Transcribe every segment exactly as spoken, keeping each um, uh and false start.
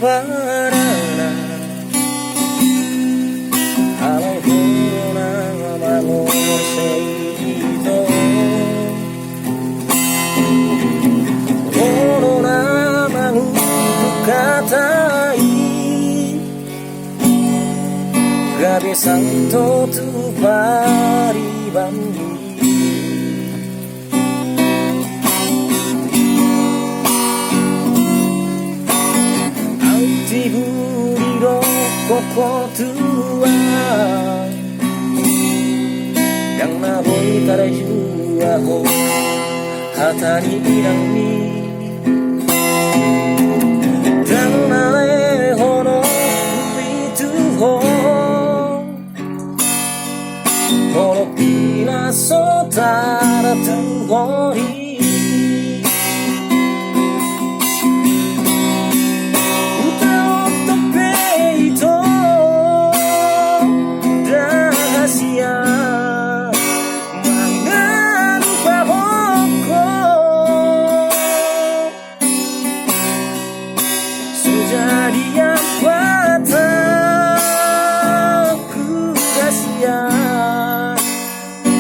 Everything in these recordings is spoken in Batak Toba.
Parana, alai ho na manguasai hita. Ho na mangutuk hata i, gabe santo tu paribanmi. Au tibu di roha ho Tuhan, ndang na boi tarjua ho hata ni inangmi. Ndang na lehononku i tu ho molo pinaso tartuhori. Hutaoto pe ito, ndang hasian mangalupa ho. So jadi ampuatanku hasian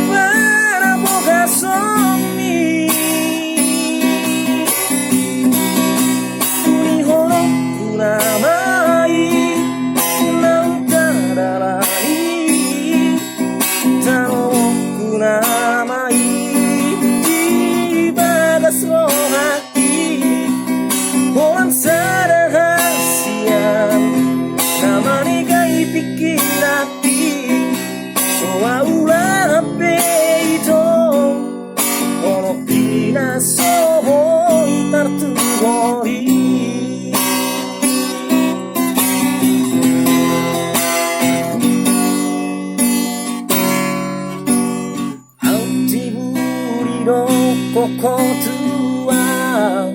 panabogasonmi. Unihononku nama i, na hutadalani. Taoku nama i di bagas rohangki. Holan sada hasian na manegai pingkiranki. So ahu laho be ito, molo pinaso ho i tartuhori. Au tibu di roha ho Tuhan,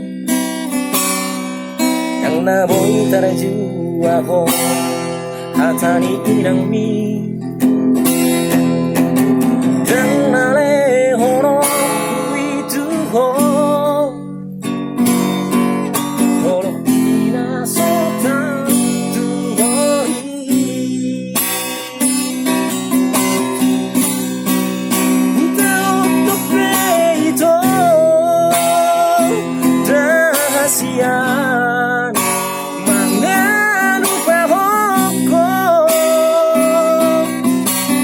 ndang na boi tarjua ho hata ni inangmi.